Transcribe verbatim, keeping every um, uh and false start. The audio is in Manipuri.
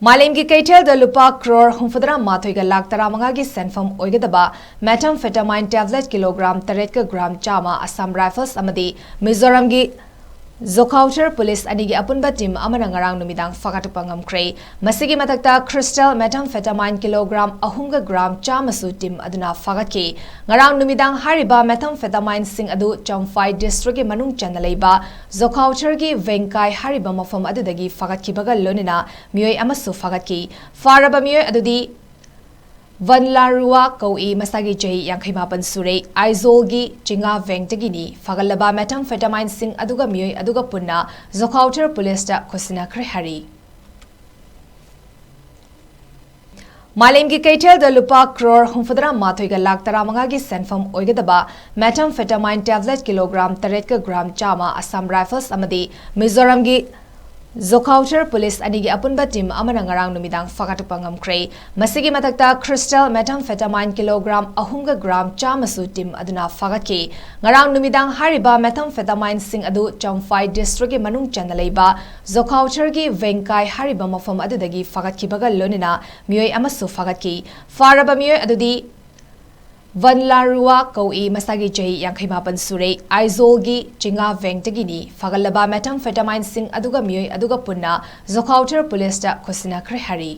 ꯃꯥꯂꯦꯝꯒꯤ ꯀꯩꯊꯦꯜꯗ ꯂꯨꯄꯥ ꯀ꯭ꯔꯣꯔ ꯍꯨꯝꯐꯨꯇꯔꯥ ꯃꯥꯊꯣꯏꯒ ꯂꯥꯈ ꯇꯔꯥꯃꯉꯥꯒꯤ ꯁꯦꯟꯐꯝ ꯑꯣꯏꯒꯗꯕ methamphetamine tablet ꯀꯤꯂꯣꯒ꯭ꯔꯥꯝ ꯇꯔꯦꯠꯀ ꯒ꯭ꯔꯥꯝ ꯆꯥꯝꯃ ꯑꯁꯥꯝ ꯔꯥꯏꯐꯜꯁ ꯑꯃꯗꯤ ꯃꯤꯖꯣꯔꯥꯝꯒꯤ ꯖꯣꯈꯥꯎꯊꯔ ꯄꯨꯂꯤꯁ ꯑꯅꯤꯒꯤ ꯑꯄꯨꯟꯕ ꯇꯤꯝ ꯑꯃꯅ ꯉꯔꯥꯡ ꯅꯨꯃꯤꯗꯥꯡ ꯐꯥꯒꯠꯄ ꯉꯝꯈ꯭ꯔꯦ꯫ ꯃꯁꯤꯒꯤ ꯃꯊꯛꯇ crystal methamphetamine ꯀꯤꯂꯣꯒ꯭ꯔꯥꯝ ꯑꯍꯨꯝꯒ ꯒ꯭ꯔꯥꯝ ꯆꯥꯝꯃꯁꯨ ꯇꯤꯝ ꯑꯗꯨꯅ ꯐꯥꯒꯠꯈꯤ꯫ ꯉꯔꯥꯡ ꯅꯨꯃꯤꯗꯥꯡ ꯍꯥꯏꯔꯤꯕ methamphetamine ꯁꯤꯡ ꯑꯗꯨ ꯆꯝꯐꯥꯏ ꯗꯤꯁꯇ꯭ꯔꯤꯛꯀꯤ ꯃꯅꯨꯡ ꯆꯟꯅ ꯂꯩꯕ ꯖꯣꯈꯥꯎꯊꯔꯒꯤ ꯚꯦꯡꯀꯥꯏ ꯍꯥꯏꯔꯤꯕ ꯃꯐꯝ ꯑꯗꯨꯗꯒꯤ ꯐꯥꯒꯠꯈꯤꯕꯒ ꯂꯣꯏꯅꯅ ꯃꯤꯑꯣꯏ ꯑꯃꯁꯨ ꯐꯥꯒꯠꯈꯤ꯫ ꯐꯥꯔꯕ ꯃꯤꯑꯣꯏ ꯑꯗꯨꯗꯤ ꯚꯟꯂꯥꯔꯨꯋꯥ ꯀꯧꯏ, ꯃꯁꯥꯒꯤ ꯆꯍꯤ ꯌꯥꯡꯈꯩ ꯃꯥꯄꯟ ꯁꯨꯔꯦ, ꯑꯥꯏꯖꯣꯜꯒꯤ ꯆꯤꯡꯉꯥ ꯚꯦꯡꯇꯒꯤꯅꯤ꯫ ꯐꯥꯒꯠꯂꯕ methamphetamine ꯁꯤꯡ ꯑꯗꯨꯒ ꯃꯤꯑꯣꯏ ꯑꯗꯨꯒ ꯄꯨꯟꯅ ꯖꯣꯈꯥꯎꯊꯔ ꯄꯨꯂꯤꯁꯇ ꯈꯨꯠꯁꯤꯟꯅꯈ꯭ꯔꯦ ꯍꯥꯏꯔꯤ꯫ ꯃꯥꯂꯦꯝꯒꯤ ꯀꯩꯊꯦꯜꯗ ꯂꯨꯄꯥ ꯀ꯭ꯔꯣꯔ ꯍꯨꯝꯐꯨꯇꯔꯥ ꯃꯥꯊꯣꯏꯒ ꯂꯥꯈ ꯇꯔꯥꯃꯉꯥꯒꯤ ꯁꯦꯟꯐꯝ ꯑꯣꯏꯒꯗꯕ methamphetamine tablet ꯀꯤꯂꯣꯒ꯭ꯔꯥꯝ ꯇꯔꯦꯠꯀ ꯒ꯭ꯔꯥꯝ ꯆꯥꯝꯃ ꯑꯁꯥꯝ ꯔꯥꯏꯐꯜꯁ ꯑꯃꯗꯤ ꯃꯤꯖꯣꯔꯥꯝꯒꯤ ꯖꯣꯈꯥꯎꯊꯔ ꯄꯨꯂꯤꯁ ꯑꯅꯤꯒꯤ ꯑꯄꯨꯟꯕ ꯇꯤꯝ ꯑꯃꯅ ꯉꯔꯥꯡ ꯅꯨꯃꯤꯗꯥꯡ ꯐꯥꯒꯠꯄ ꯉꯝꯈ꯭ꯔꯦ꯫ ꯃꯁꯤꯒꯤ ꯃꯊꯛꯇ crystal methamphetamine ꯀꯤꯂꯣꯒ꯭ꯔꯥꯝ ꯑꯍꯨꯝꯒ ꯒ꯭ꯔꯥꯝ ꯆꯥꯝꯃꯁꯨ ꯇꯤꯝ ꯑꯗꯨꯅ ꯐꯥꯒꯠꯈꯤ꯫ ꯉꯔꯥꯡ ꯅꯨꯃꯤꯗꯥꯡ ꯍꯥꯏꯔꯤꯕ methamphetamine ꯁꯤꯡ ꯑꯗꯨ ꯆꯝꯐꯥꯏ ꯗꯤꯁꯇ꯭ꯔꯤꯛꯀꯤ ꯃꯅꯨꯡ ꯆꯟꯅ ꯂꯩꯕ ꯖꯣꯈꯥꯎꯊꯔꯒꯤ ꯚꯦꯡꯀꯥꯏ ꯍꯥꯏꯔꯤꯕ ꯃꯐꯝ ꯑꯗꯨꯗꯒꯤ ꯐꯥꯒꯠꯈꯤꯕꯒ ꯂꯣꯏꯅꯅ ꯃꯤꯑꯣꯏ ꯑꯃꯁꯨ ꯐꯥꯒꯠꯈꯤ꯫ ꯐꯥꯔꯕ ꯃꯤꯑꯣꯏ ꯑꯗꯨꯗꯤ ꯚꯟꯂꯥꯔꯨꯋꯥ ꯀꯧꯏ, ꯃꯁꯥꯒꯤ ꯆꯍꯤ ꯌꯥꯡꯈꯩ ꯃꯥꯄꯟ ꯁꯨꯔꯦ, ꯑꯥꯏꯖꯣꯜꯒꯤ ꯆꯤꯡꯉꯥ ꯚꯦꯡꯇꯒꯤꯅꯤ꯫ ꯐꯥꯒꯠꯂꯕ methamphetamine ꯁꯤꯡ ꯑꯗꯨꯒ ꯃꯤꯑꯣꯏ ꯑꯗꯨꯒ ꯄꯨꯟꯅ ꯖꯣꯈꯥꯎꯊꯔ ꯄꯨꯂꯤꯁꯇ ꯈꯨꯠꯁꯤꯟꯅꯈ꯭ꯔꯦ ꯍꯥꯏꯔꯤ꯫